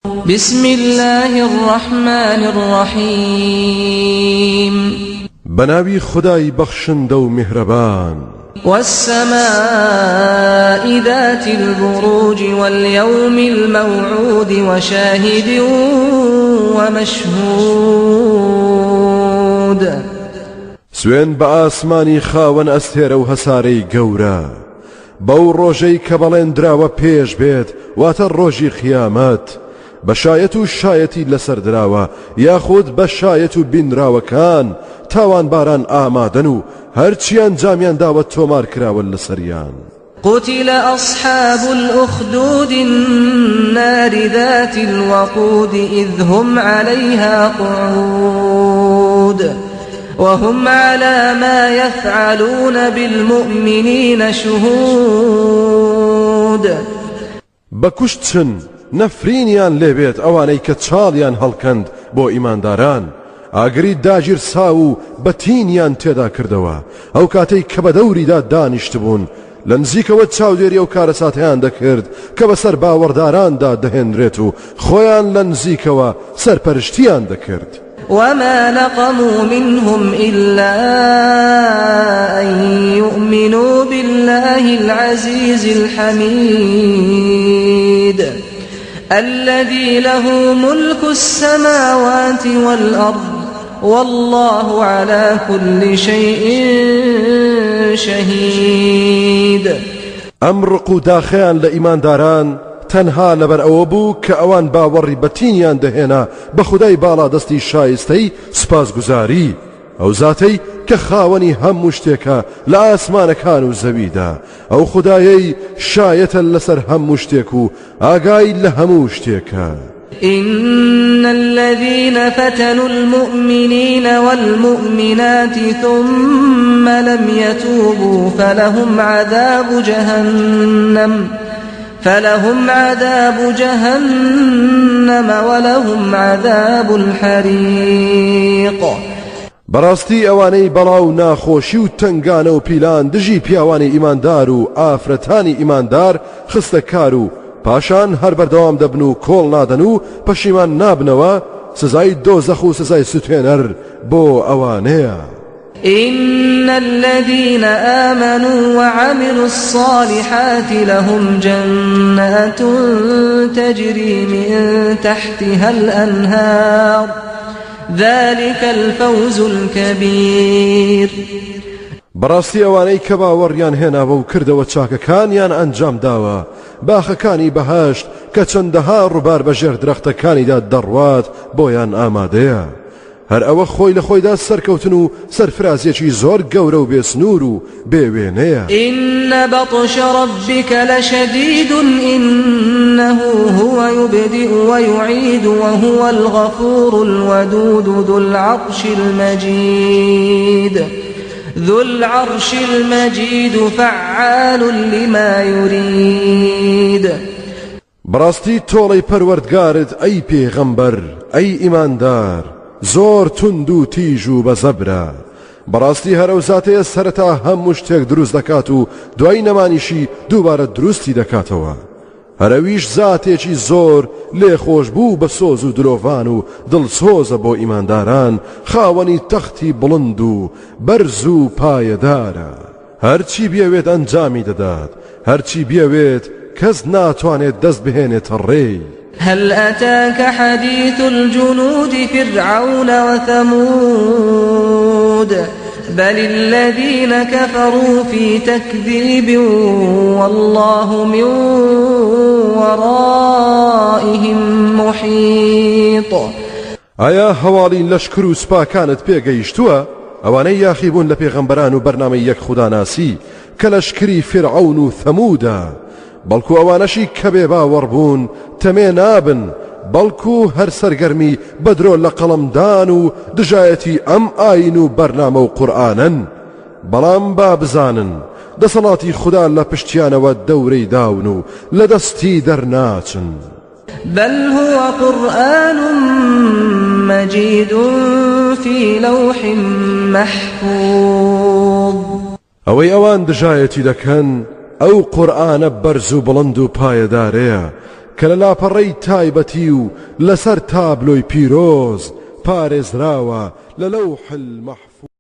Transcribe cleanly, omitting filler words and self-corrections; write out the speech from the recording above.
بسم اللە الرحمن الرحیم. بەناوی خودای بەخشندە و میهرەبان. والسماء ذات البروج واليوم الموعود وشاهد ومشهود. سوێن بە ئاسمانی خاوەن ئەستێرە و هەسارەی گەورە. بەو ڕۆژەی کە بەڵێن دراوە پێش بێت واتە ڕۆژی قیامەت بە شایەت و شایەتی لەسەر دراوە یاخود بە شایەت و بینراوەکان تاوانباران ئامادەن و هەرچی ئەنجامیان داوە تۆمار کراوە لەسەریان. قتل أصحاب الأخدود النار ذات الوقود إذ هم عليها قعود وهم على ما يفعلون بالمؤمنین شهود. بەکوشت چن، نەفرینیان لێ بێت ئەوانەی کە چاڵیان هەڵکەند بۆ ئیمانداران، ئاگری داگیرساو و بەتینیان تێدا کردەوە، ئەو کاتەی کە بەدەوریدا دانیشتبوون، لە نزیکەوە چاودێری ئەو کارەساتەیان دەکرد کە بەسەر باوەڕداراندا دەهێنرێت و خۆیان لە نزیکەوە سەرپەرشتیان دەکرد. وما نقموا منهم إلا أن يؤمنوا بالله العزيز الحميد الذي له ملك السماوات والأرض واللە علی کل شیء شهید. ئەم ڕق و داخەیان لە ئیمانداران تەنها لەبەر ئەوە بوو کە ئەوان باوەڕی بە تینیان دەهێنا بە خودای باڵادەستی شایستەی سوپاسگوزاری، ئەو زاتەی کە خاوەنی هەموو شتێکە لە ئاسمانەکان و زەویدا، ئەو خودایەی شایەتە لەسەر هەموو شتێک و ئاگای لە هەموو شتێکە. إن الذين فتنوا المؤمنين والمؤمنات ثم لم يتوبوا فلهم عذاب جهنم فلهم عذاب جهنم ولهم عذاب الحريق. بەڕاستی ئەوانەی بەڵا و ناخۆشی و تەنگانە و پیلان دژی پیاوانی ئیماندار و ئافرەتانی ئیماندار خستە کار و پاشان هەر بەردەوام دەبن و کۆڵ نادەن و پەشیمان نابنەوە، سزای دۆزەخ و سزای سوتێنەر بۆ ئەوانەیە. إن الذين آمنوا وعملوا الصالحات لهم جنات تجري من تحتها الأنهار ذلك الفوز الكبير. بەڕاستی ئەوانەی کە باوەڕیان هێناوە و کردەوە چاکەکانیان ئەنجام داوە باخەکانی بەهەشت کە چەندەها ڕووبار بە ژێر درەختەکانیدا دەڕوات بۆیان ئامادەیە هەر ئەوە خۆی لە خۆیدا سەرکەوتن و سەرفرازیەکی زۆر گەورە و بێسنوور و بێ وێنەیە. إن بطش ربک لشدید إنه هو یبدئ ویعید وهو الغفور الودود ذو العرش المجید ذو العرش المجید فعال لما یرید. بەڕاستی تۆڵەی پەروەردگارت ئەی پێغەمبەر، ئەی ئیماندار، زۆر توند و تیژ و بەزەبرە. بەڕاستی هەر ئەو زاتەیە سەرەتا هەموو شتێک دروست دەکات و دوای نەمانیشی دووبارە دروستی دەکاتەوە. هەر ئەویش زاتێکی زۆر لێخۆشبوو بە سۆز و دلۆڤان و دڵسۆزە بۆ ئیمانداران، خاوەنی تەختی بڵند و بەرز و پایەدارە. هەرچی بیەوێت ئەنجامی دەدات، هەرچی بیەوێت کەس ناتوانێت دەست بهێنێتە ڕێی. هل أتاك حديث الجنود فرعون وثمود بل الذين كفروا في تكذيب والله من ورائهم محيط. ئایا هەواڵی لەشکر و سوپاکانت پێ گەیشتووە؟ ئەوانەی یاخی بوون لە پێغەمبەران و بەرنامەی یەک خوداناسی کە لەشکری فیرعەون و ثەموودە، بەڵکو ئەوانەشی کە بێ باوەڕ بوون تەمێ نابن، بەڵکو هەر سەرگەرمی بە درۆ لە قەڵەمدان و دژایەتی ئەم ئایین و بەرنامە و قورئانەن، بەڵام با بزانن دەسەڵاتی خودا لە پشتیانەوە دەورەی داون و لە دەستی دەرناچن. بل هو قرآن مجید فی لوح محفوظ. ئەوەی ئەوان دژایەتی دەکەن ئەو قورئانە بەرز و بڵند و پایەدارەیە. کە لە لاپەڕەی تایبەتی و لەسەر تابلۆی پیرۆز پارێزراوە لە لەوح المحفوظ.